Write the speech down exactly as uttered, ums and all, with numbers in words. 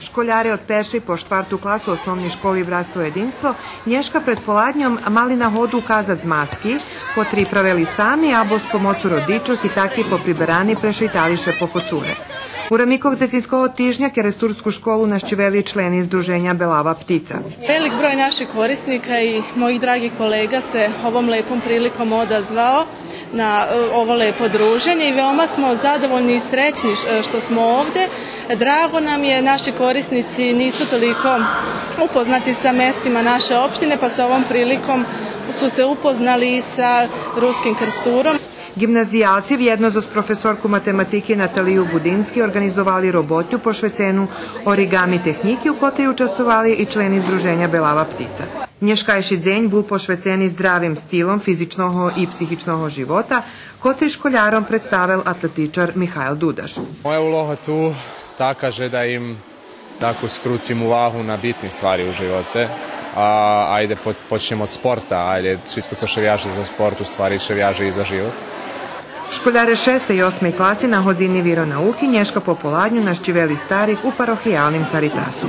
Школяре од першей по штварту класу Основней школи „Братство єдинство” нєшка предполадньом мали нагоду указац маски, котри правели сами або з помоцу родичох и таки поприберани прешейтали ше по Коцуре. У рамикох дзецинского тижня керестурску школу нащивели члени Здруженя „Белава птица”. Велик број наших корисnika и мојих драгих колега се овом лепом приликом одазвао на, е, ово лепо дружење и веома смо задовољни и срећни ш-, е, што смо овде. Драго нам је, наши корисници нису толико упознати са местима наше општине, па са овом приликом су се упознали и са Руским Крстуром. Ґимназиялци вєдно зоз професорку математики Наталию Будински орґанизовали роботю пошвецену оригами технїки, у котрей участвовали и члени Здруженя „Белава птица”. Нєшкайши дзень бул пошвецени здравим стилом физичного и психичного живота, котри школяром представел атлетичар Михайл Дудаш. Моя улога ту така же да им таку скруцим увагу на битни ствари у живоце. А, айде, по-, почнєм од спорта, айде, шицко цо ше вяже за спорт, у ствари ше вяже и за живот. Школяре шестей и осмей класи на годзини виронауки нєшка пополадню нащивели старих у парохиялним Каритасу.